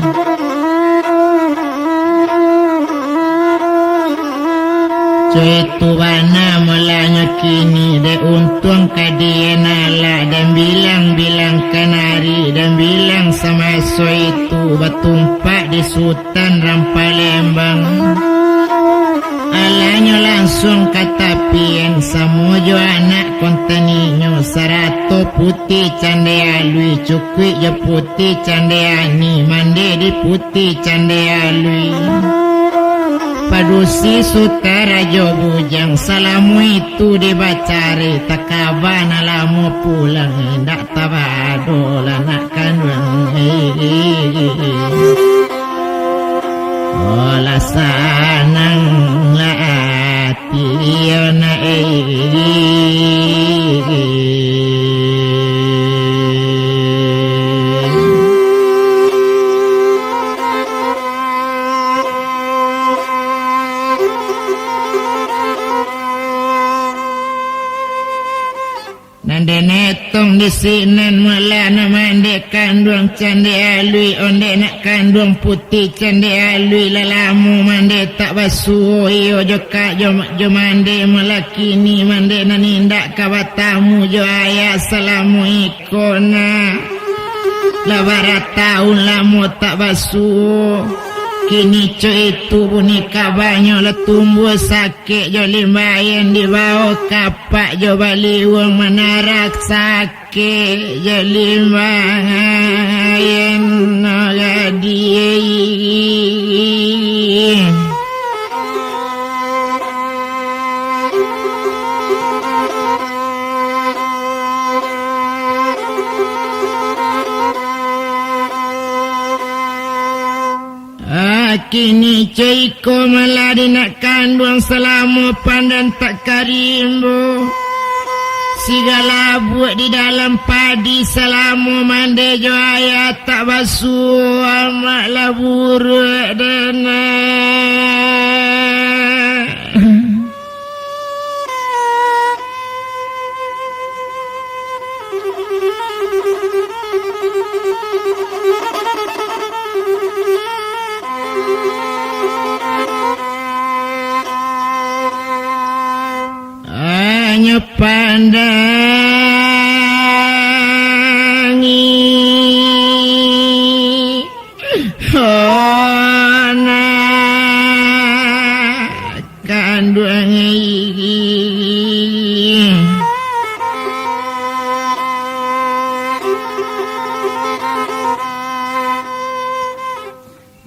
Co itu bana mulanyo kini, dek untuang ka dian alah, den bilang-bilang kanari, den bilang samaso itu, batumpak di Sutan Rampalembang. Alahnyo lansuang ka tapian, samo jo anak lakon taninyo, sarato Puti Cande Alui, cukuik jo Puti Cande Ani, mande di Puti Cande Alui. Padusi Sutan Rajo Bujang, salamo itu dibacari, takaba nan lamo pulang, indak tabado lah nak kanduang. Olah sanang lah ati, yo nak. Nan den etong di sinan, malah nak mandeh kanduang Cande Alui, ondeh nak kanduang Puti Cande Alui, lah lamo mandeh tak basuo, iyo jo kak jo, jo mandeh, malah kini mandeh nan indak ka batamu jo ayah salamo iko nak. Lah barataun lamo tak basuo, kini co itu bunyi kabanyo lah tumbuah sakik jo limbayan, dibawo kapak jo baliuang manarak sakik jo limbayan no gadih. Ah, kini co iko malah di nak kanduang salamo pandan tak karimbo. Sigala abuak di dalam padi salamo mandeh jo ayah tak basuo, amak lah buruak dana. Hanyo pandangi, oh, nak kanduang.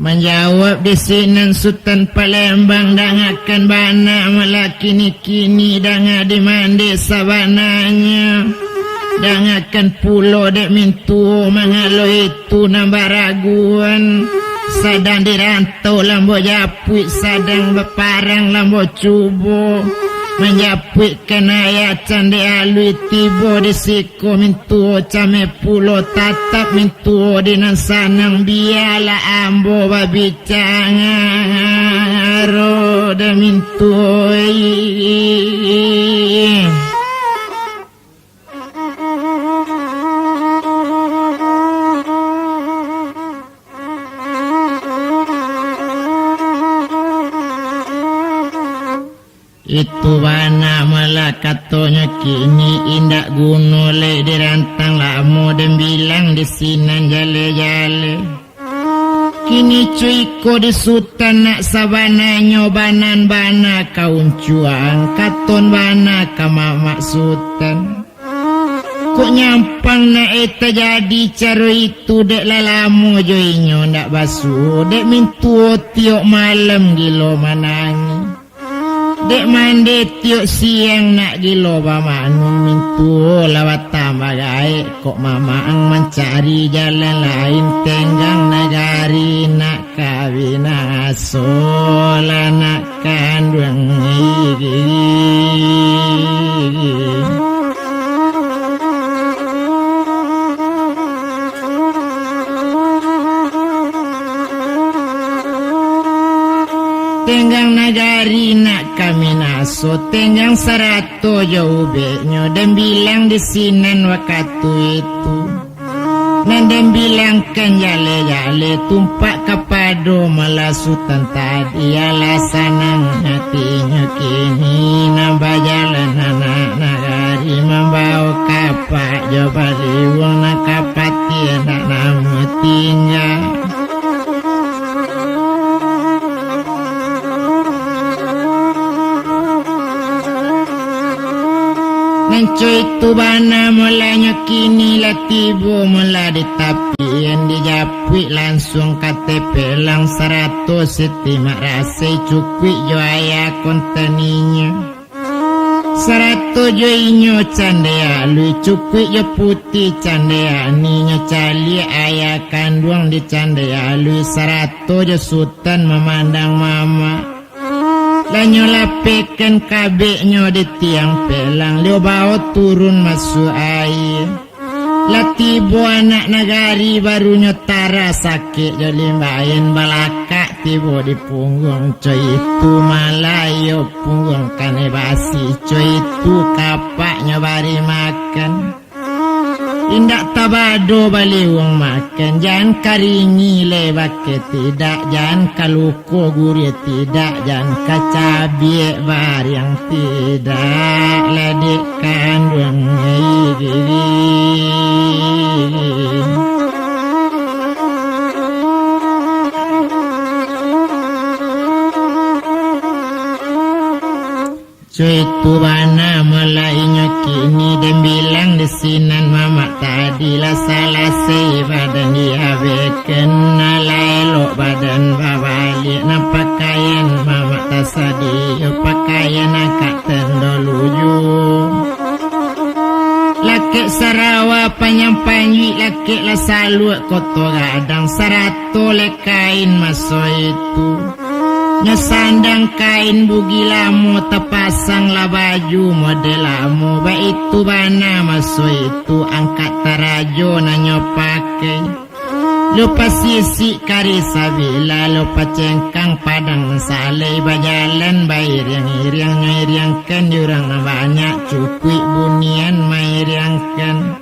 Manjawab di sinan Sutan Palembang, dangakan bana malah kini-kini, danga di mandeh sabananyo. Dangakan pulo dek mintuo mangalo itu nan baraguan, sadang di rantau lambo japuik, sadang baparang lambo cubo, manjapuikkan ayah Cande Alui tibo di siko mintuo cameh pulo, tatap mintuo di nan sanang, bialah ambo babicaro dek mintuo. Itu bana Lah katonyo kini indak guno lai dirantang lamo den bilang di sinan jaleh-jaleh. Kini cuiko di Sutan nak sabananyo banan bana ka uncuang, katon bana ka mamak Sutan. Kok nyampang nak eh tajadi caro itu, dek lah lamo jo inyo ndak basuo, dek mintuo tiok malam gilo manangih. Dek mande tiok siang nak gilo bamanuang, mintuo lah batambah gaek, kok mamak ang mancari jalan lain, tenggang nagari nak kabinaso lah nak kanduang. Tenggang nagari nak ka binaso, tenggang sarato jo ubeknyo, den bilang di sinan wakatu itu. Nan den bilangkan jaleh-jaleh, tumpak kapado malah Sutan tadi, alah sanang atinyo kini, nan bajalan anak nagari, mambao kapak jo baliuang, nan kapati indak namuah tingga. Nan co itu bana mulanyo kini lah tibo mula di tapian, dijapuik lansuang ka tepelang, sarato Siti Mak Rasai cukuik jo ayah konteninyo. Sarato jo inyo candai alui, cukuik jo puti candai ani, nyo caliak ayah kanduang di candai alui, sarato jo Sutan mamandang mamak. Lah nyo lapekan kabeknyo di tiang pelang, lio bao turun masuak aia. Lah tibo anak nagari, barunyo tara sakik jo limbain, balakak tibo di pungguang, co itu malah iyo pungguang kanai basi, co itu kapaknyo bari makan. Indak tabado baliuang makan, jan ka ringih lai bakeh tidak, jan ka luko gurih tidak, jan ka cabiak bariang tidak, lah dek kanduang. Co itu bana mulanyo kini, den bilang di sinan mamak tadi, lah salasai badan diabekan, alah elok badan babaliak, nan pakaian mamak tasadio, pakaian angkek tandolujo. Lakek sarawa panjang panjuik, lakek lah saluak koto gadang, sarato lai kain maso itu. Nyo sandang kain bugih lamo, tapasang lah baju model lamo, baitu bana maso itu, angkek tarajo nan nyo pakai. Lua pasisik kari sabila, lua pacengkang padang nan salai, bajalan bairiang-iriang, nyo iriangkan di urang nan banyak, cukuik bunian mairiangkan.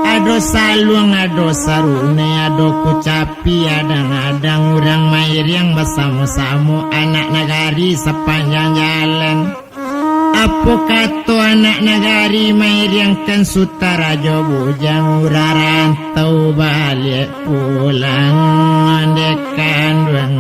Ado saluang, ado sarunai, ado kucapi, adang-adang urang mairiang basamo-samo, anak nagari sapanjang jalan. Apo kato anak nagari mairiangkan Sutan Rajo Bujang, urang rantau baliak pulang, dek kanduang.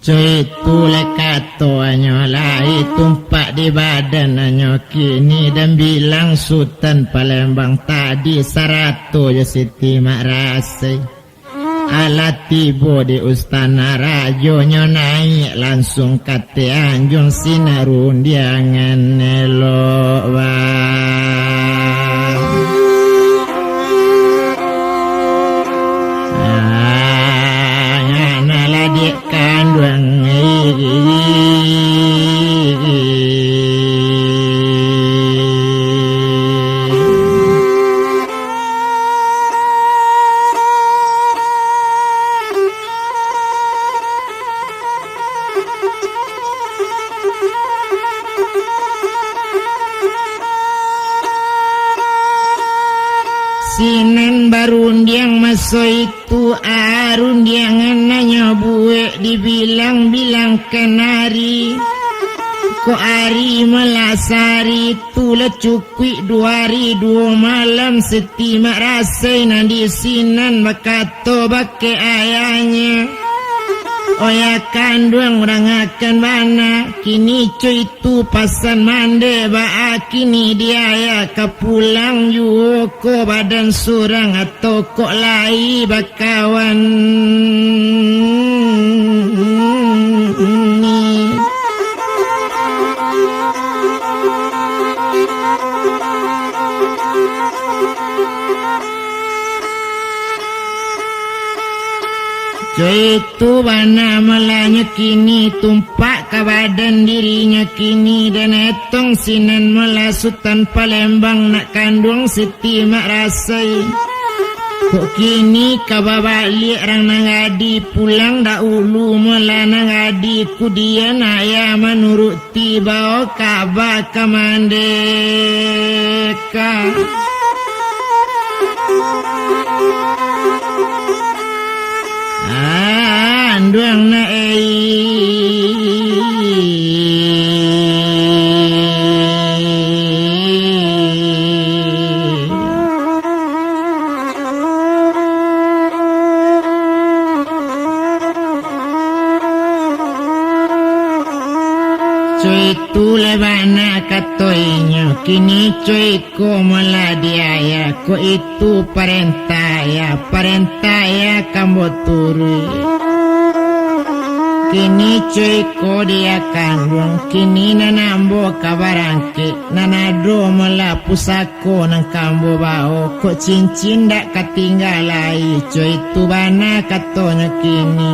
Co itu lai katonyo, lai tumpak di badannyo kini, den bilang Sutan Palembang tadi, sarato jo Siti Mak Rasai. Alah tibo di istana rajonyo, naiak lansuang ka ateh anjuang, sinan rundiangan elok bana. Ah, ngana lah dek kanduang. Sinan barundiang maso itu, a, rundiangan nanyo buek dibilang-bilangkan ari. Kok ari malah sahari tu lah cukuik duo ari duo malam, Siti Mak Rasai nan di sinan bakato bakeh ayahnyo, "Oya kanduang, urangakan bana, kini cuy tu pasan mandeh, baa kini di ayah ka pulang juo ko badan surang atau kok lai bakawan ni?" Cuy tu bana malah nyo kini, tumpak ka badan dirinyo kini, dan etong sinan malah Sutan Palembang nak kanduang Siti Mak Rasai. Kok kini ka babaliak rang nan gadi, pulang dahulu malah nan gadi, kudian ayah manurut tibo kaba ka mandeka. Anduang nak ei. Cuy tu lah bana kato inyo, kini cuy ko malah di ayah, kok itu parentah ayah, parentah ayah ka ambo turuik. Kini cuy ko di ayah kanduang, kini nan ambo ka barangkek, nan ado malah pusako ko nan ka ambo bao, kok cincin dak ka tingga lai, cuy tu bana katonyo kini.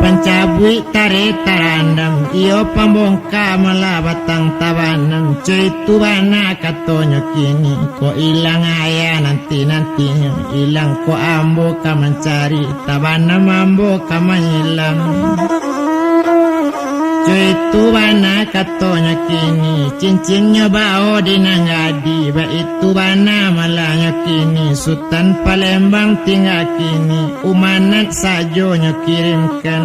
Pancabuik tareh tarandam, iyo pambongka malah batang tabanam, cuy tu bana katonyo kini. Kok ilang ayah nanti-nantinyo, ilang kok ambo ka mancari, tabanam ambo ka manyilam. Cuy tu bana katonyo kini, cincinnyo bao di nan gadi, baitu bana malahnyo kini, Sutan Palembang tingga kini, umanat sajo nyo kirimkan.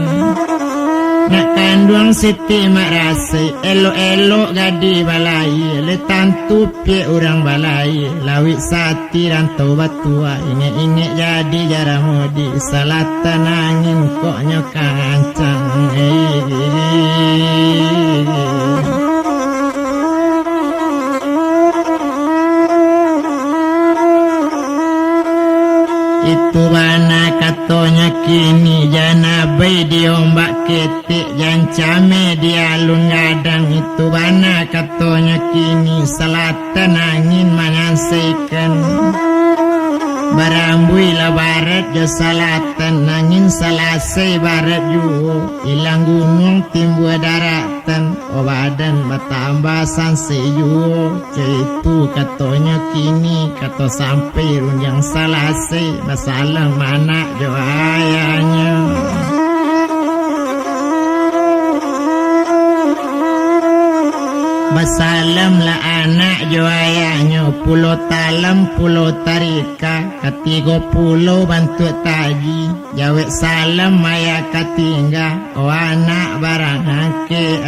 Nak kanduang Siti Mak Rasai, elok-elok gadi balayia, lai tantu piak urang balayia, lawik sat- Di rantau batua, ingek-ingek jadi jaramudi, salatan angin kok nyo kancang. Itu bana katonyo kini, jan abai di ombak ketek, jan cameh di alun gadang, itu bana katonyo kini, salat- tan angin manyansaikan. Barambuilah barat jo salatan, angin salasai barat juo, ilang gunuang timbua daratan, o badan batambah sansai juo, caitu katonyo kini, kato sampai rundiang salasai, basalam anak jo ayahnyo. Basalamlah anak jo ayahnyo, Pulo Talam, Pulo Tarika, katigo pulo bantuak taji, jawek salam ayah ka tingga, o anak barang angkek.